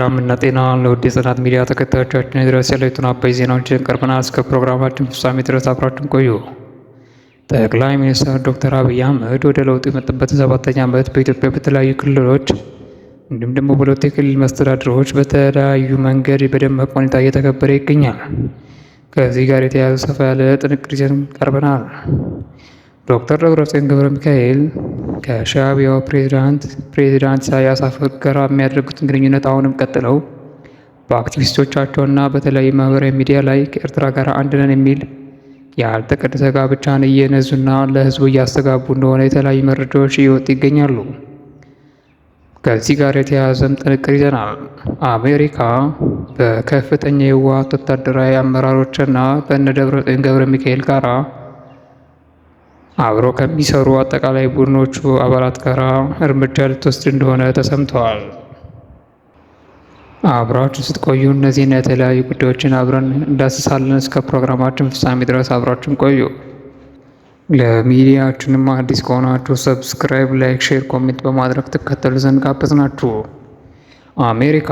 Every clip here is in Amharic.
ሰላምና ጤና ለውድ የጽናት ሚዲያ ተከታዮቻችን ድረስ ያለቱን አበይ ዜናዎችን ቀርበናል። እስከ ፕሮግራማችን ፍጻሜ ድረስ አብራችን ቆዩ። ጠቅላይ ሚኒስትር ዶክተር አብይ አህመድ ወደ ለውጡ የመጡበትን ሰባተኛ ዓመት በኢትዮጵያ በተለያዩ ክልሎች እንዲሁም ደግሞ በሁለቱ የክልል መስተዳድሮች በተለያዩ መንገድ በደመቀ ሁኔታ እየተከበረ ይገኛል። ከዚህ ጋር የተያያዘ ሰፋ ያለ ጥንቅር ይዘን ቀርበናል። ዶክተር ደብረጽዮን ገብረ ሚካኤል ከሻዕቢያው ፕሬዚዳንት ኢሳያስ አፈወርቂ ጋር የሚያደርጉትን ግንኙነት አሁንም ቀጥለው በአክቲቪስቶቻቸውና በተለያዩ ማህበራዊ ሚዲያ ላይ ከኤርትራ ጋር አንድ ነን የሚል ያልተቀደሰ ጋብቻን እየነዙና ለህዝቡ እያስተጋቡ እንደሆነ የተለያዩ መረጃዎች እየወጡ ይገኛሉ። ከዚህ ጋር የተያያዘም ጥንቅር ይዘናል። አሜሪካ በከፍተኛ የህወሓት ወታደራዊ አመራሮችና በእነ ደብረጽዮን ገብረ ሚካኤል ጋራ አብሮ ከሚሰሩ አጠቃላይ ቡድኖቹ አባላት ጋር እርምጃ ልትወስድ እንደሆነ ተሰምተዋል። አብራችሁ ስትቆዩ እነዚህን የተለያዩ ጉዳዮችን አብረን እንዳስሳለን። እስከ ፕሮግራማችን ፍጻሜ ድረስ አብራችሁን ቆዩ። ለሚዲያችንም አዲስ ከሆናችሁ subscribe፣ like፣ share፣ comment በማድረግ ትከተሉ ዘንድ ጋበዝናችሁ። አሜሪካ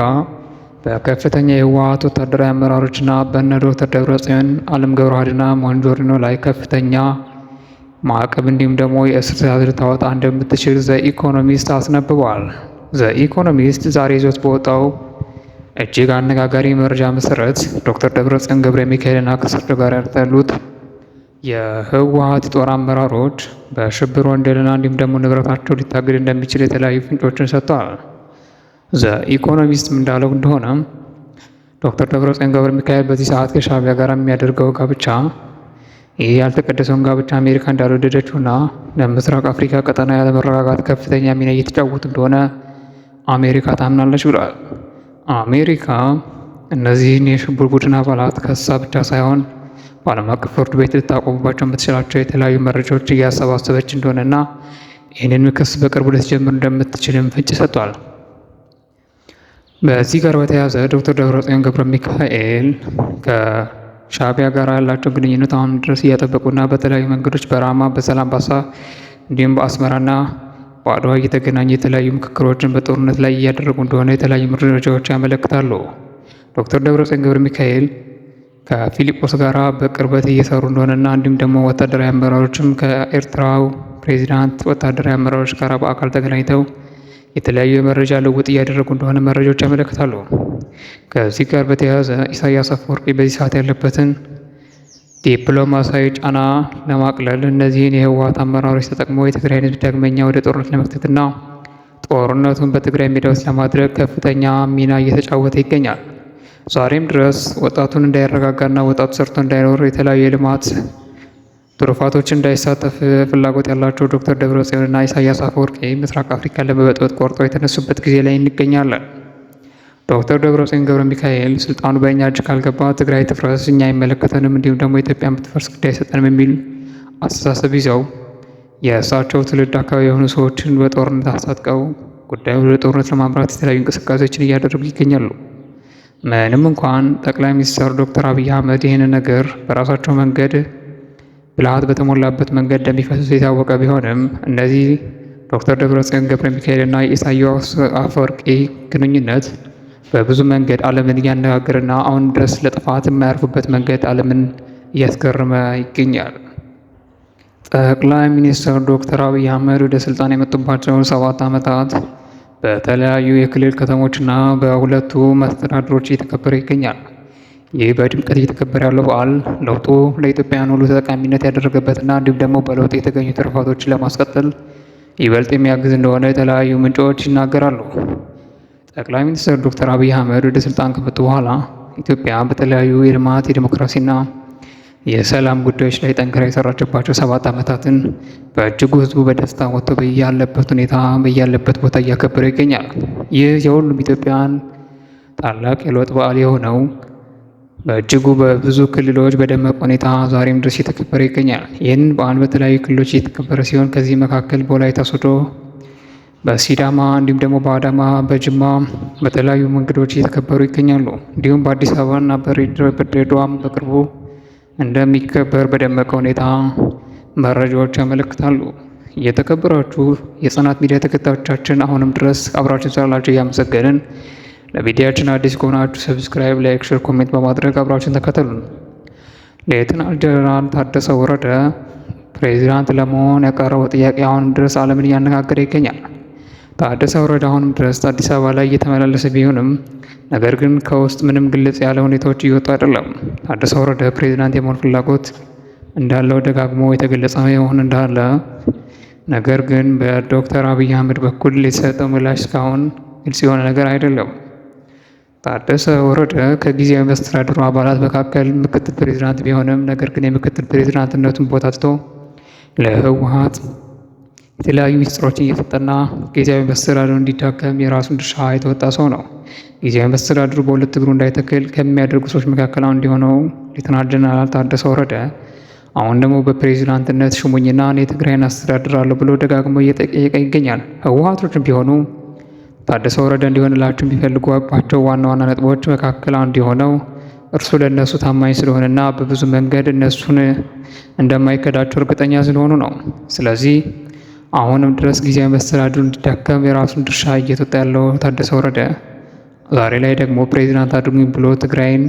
በከፍተኛ የህወሓት ወታደራዊ አመራሮችና በእነ ዶክተር ደብረጽዮን አለም ገብረዋህድና ሞንጆሪኖ ላይ ከፍተኛ ማዕቀብ እንዲሁም ደግሞ የእስር ትዕዛዝ ልታወጣ እንደምትችል ዘ ኢኮኖሚስት አስነብቧል። ዘ ኢኮኖሚስት ዛሬ ይዞት በወጣው እጅግ አነጋጋሪ መረጃ መሰረት ዶክተር ደብረጽዮን ገብረ ሚካኤልና ከእሳቸው ጋር ያሉት የህወሓት ጦር አመራሮች በሽብር ወንጀልና እንዲሁም ደግሞ ንብረታቸው ሊታገድ እንደሚችል የተለያዩ ፍንጮችን ሰጥተዋል። ዘ ኢኮኖሚስት እንዳለው እንደሆነ ዶክተር ደብረጽዮን ገብረ ሚካኤል በዚህ ሰዓት ከሻዕቢያ ጋር የሚያደርገው ጋብቻ ይህ ያልተቀደሰውን ጋብቻ አሜሪካ እንዳልወደደችውና ለምስራቅ አፍሪካ ቀጠና ያለመረጋጋት ከፍተኛ ሚና እየተጫወቱ እንደሆነ አሜሪካ ታምናለች ብለዋል። አሜሪካ እነዚህን የሽብር ቡድን አባላት ከሳ ብቻ ሳይሆን በዓለም አቀፍ ፍርድ ቤት ልታቆሙባቸው የምትችላቸው የተለያዩ መረጃዎች እያሰባሰበች እንደሆነና ይህንን ክስ በቅርቡ ልትጀምር እንደምትችልም ፍንጭ ሰጥቷል። በዚህ ጋር በተያያዘ ዶክተር ደብረጽዮን ገብረ ሚካኤል ሻዕቢያ ጋር ያላቸው ግንኙነት አሁን ድረስ እያጠበቁና በተለያዩ መንገዶች በራማ በዛላምበሳ እንዲሁም በአስመራና በአድዋ እየተገናኙ የተለያዩ ምክክሮችን በጦርነት ላይ እያደረጉ እንደሆነ የተለያዩ መረጃዎች ያመለክታሉ። ዶክተር ደብረጽዮን ገብረ ሚካኤል ከፊሊጶስ ጋር በቅርበት እየሰሩ እንደሆነና እንዲሁም ደግሞ ወታደራዊ አመራሮችም ከኤርትራው ፕሬዚዳንት ወታደራዊ አመራሮች ጋር በአካል ተገናኝተው የተለያዩ የመረጃ ልውውጥ እያደረጉ እንደሆነ መረጃዎች ያመለክታሉ። ከዚህ ጋር በተያያዘ ኢሳያስ አፈወርቂ በዚህ ሰዓት ያለበትን ዲፕሎማሲያዊ ጫና ለማቅለል እነዚህን የህወሓት አመራሮች ተጠቅሞ የትግራይን ህዝብ ዳግመኛ ወደ ጦርነት ለመክተትና ጦርነቱን በትግራይ ሜዳ ውስጥ ለማድረግ ከፍተኛ ሚና እየተጫወተ ይገኛል። ዛሬም ድረስ ወጣቱን እንዳይረጋጋና ወጣቱ ሰርቶ እንዳይኖር የተለያዩ የልማት ትሩፋቶች እንዳይሳተፍ ፍላጎት ያላቸው ዶክተር ደብረጽዮንና ኢሳያስ አፈወርቂ ምስራቅ አፍሪካን ለመበጥበጥ ቆርጠው የተነሱበት ጊዜ ላይ እንገኛለን። ዶክተር ደብረጽዮን ገብረ ሚካኤል ስልጣኑ በእኛ እጅ ካልገባ ትግራይ ትፍረስ፣ እኛ አይመለከተንም፣ እንዲሁም ደግሞ ኢትዮጵያን ብትፈርስ ጉዳይ አይሰጠንም የሚል አስተሳሰብ ይዘው የእሳቸው ትውልድ አካባቢ የሆኑ ሰዎችን በጦርነት አስታጥቀው ጉዳዩን ወደ ጦርነት ለማምራት የተለያዩ እንቅስቃሴዎችን እያደረጉ ይገኛሉ። ምንም እንኳን ጠቅላይ ሚኒስትር ዶክተር አብይ አህመድ ይህንን ነገር በራሳቸው መንገድ ብልሃት በተሞላበት መንገድ እንደሚፈቱት የታወቀ ቢሆንም እነዚህ ዶክተር ደብረጽዮን ገብረ ሚካኤል እና የኢሳያስ አፈወርቂ ግንኙነት በብዙ መንገድ ዓለምን እያነጋገረና አሁን ድረስ ለጥፋት የማያርፉበት መንገድ ዓለምን እያስገረመ ይገኛል። ጠቅላይ ሚኒስትር ዶክተር አብይ አህመድ ወደ ስልጣን የመጡባቸው 7 ዓመታት በተለያዩ የክልል ከተሞችና በሁለቱ መስተዳድሮች እየተከበረ ይገኛል። ይህ በድምቀት እየተከበረ ያለው በዓል ለውጡ ለኢትዮጵያውያን ሁሉ ተጠቃሚነት ያደረገበትና እንዲሁም ደግሞ በለውጥ የተገኙ ትሩፋቶችን ለማስቀጠል ይበልጥ የሚያግዝ እንደሆነ የተለያዩ ምንጮች ይናገራሉ። ጠቅላይ ሚኒስትር ዶክተር አብይ አህመድ ወደ ስልጣን ከመጡ በኋላ ኢትዮጵያ በተለያዩ የልማት የዲሞክራሲና የሰላም ጉዳዮች ላይ ጠንክራ የሰራችባቸው 7 ዓመታትን በእጅጉ ህዝቡ በደስታ ወጥቶ በያለበት ሁኔታ በያለበት ቦታ እያከበረ ይገኛል። ይህ የሁሉም ኢትዮጵያውያን ታላቅ የለውጥ በዓል የሆነው በእጅጉ በብዙ ክልሎች በደመቀ ሁኔታ ዛሬም ድረስ እየተከበረ ይገኛል። ይህንን በዓል በተለያዩ ክልሎች እየተከበረ ሲሆን ከዚህ መካከል በወላይታ ሶዶ፣ በሲዳማ እንዲሁም ደግሞ በአዳማ፣ በጅማ በተለያዩ መንገዶች እየተከበሩ ይገኛሉ። እንዲሁም በአዲስ አበባና በድሬዳዋም በቅርቡ እንደሚከበር በደመቀ ሁኔታ መረጃዎች ያመለክታሉ። የተከበራችሁ የጽናት ሚዲያ ተከታዮቻችን አሁንም ድረስ አብራችን ስላላችሁ እያመሰገንን ለሚዲያችን አዲስ ከሆናችሁ subscribe፣ like፣ share፣ comment በማድረግ አብራችን ተከተሉን። ሌተናል ጀነራል ታደሰ ወረደ ፕሬዚዳንት ለመሆን ያቀረበው ጥያቄ አሁንም ድረስ ዓለምን እያነጋገረ ይገኛል። ታደሰ ወረደ አሁንም ድረስ አዲስ አበባ ላይ እየተመላለሰ ቢሆንም ነገር ግን ከውስጥ ምንም ግልጽ ያለ ሁኔታዎች እየወጡ አይደለም። ታደሰ ወረደ ፕሬዚዳንት የመሆን ፍላጎት እንዳለው ደጋግሞ የተገለጸ የሆን እንዳለ ነገር ግን በዶክተር አብይ አህመድ በኩል የተሰጠው ምላሽ እስካሁን ግልጽ የሆነ ነገር አይደለም። ታደሰ ወረደ ከጊዜያዊ መስተዳድሩ አባላት መካከል ምክትል ፕሬዚዳንት ቢሆንም ነገር ግን የምክትል ፕሬዚዳንትነቱን ቦታ ትቶ ለህወሓት የተለያዩ ሚስጥሮችን እየሰጠና ጊዜያዊ መስተዳድሩ እንዲዳከም የራሱን ድርሻ የተወጣ ሰው ነው። ጊዜያዊ መስተዳድሩ በሁለት እግሩ እንዳይተክል ከሚያደርጉ ሰዎች መካከል አንዱ የሆነው ሌተናል ጀነራል ታደሰ ወረደ አሁን ደግሞ በፕሬዚዳንትነት ሹሙኝና እኔ ትግራይን አስተዳድራለሁ ብሎ ደጋግሞ እየጠየቀ ይገኛል። ህወሓቶችም ቢሆኑ ታደሰ ወረደ እንዲሆንላቸው የሚፈልጓባቸው ዋና ዋና ነጥቦች መካከል አንዱ የሆነው እርሱ ለእነሱ ታማኝ ስለሆነና በብዙ መንገድ እነሱን እንደማይከዳቸው እርግጠኛ ስለሆኑ ነው። ስለዚህ አሁንም ድረስ ጊዜያዊ መስተዳድሩ እንዲዳከም የራሱን ድርሻ እየተወጣ ያለው ታደሰ ወረደ ዛሬ ላይ ደግሞ ፕሬዚዳንት አድርጉኝ ብሎ ትግራይን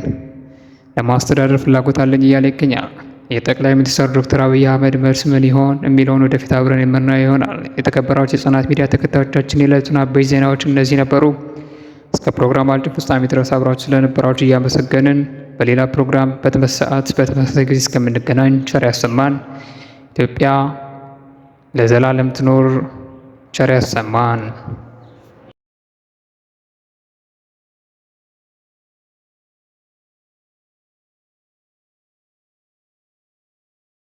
ለማስተዳደር ፍላጎት አለኝ እያለ ይገኛል። የጠቅላይ ሚኒስትር ዶክተር አብይ አህመድ መልስ ምን ይሆን የሚለውን ወደፊት አብረን የምናየው ይሆናል። የተከበራችሁ የጽናት ሚዲያ ተከታዮቻችን የዕለቱን አበይት ዜናዎች እነዚህ ነበሩ። እስከ ፕሮግራማችን ፍጻሜ ድረስ አብራችሁ ስለነበራችሁ እያመሰገንን በሌላ ፕሮግራም በተመሳሳይ ሰዓት በተመሳሳይ ጊዜ እስከምንገናኝ ቸር ያሰማን። ኢትዮጵያ ለዘላለም ትኖር። ቸር ያሰማን።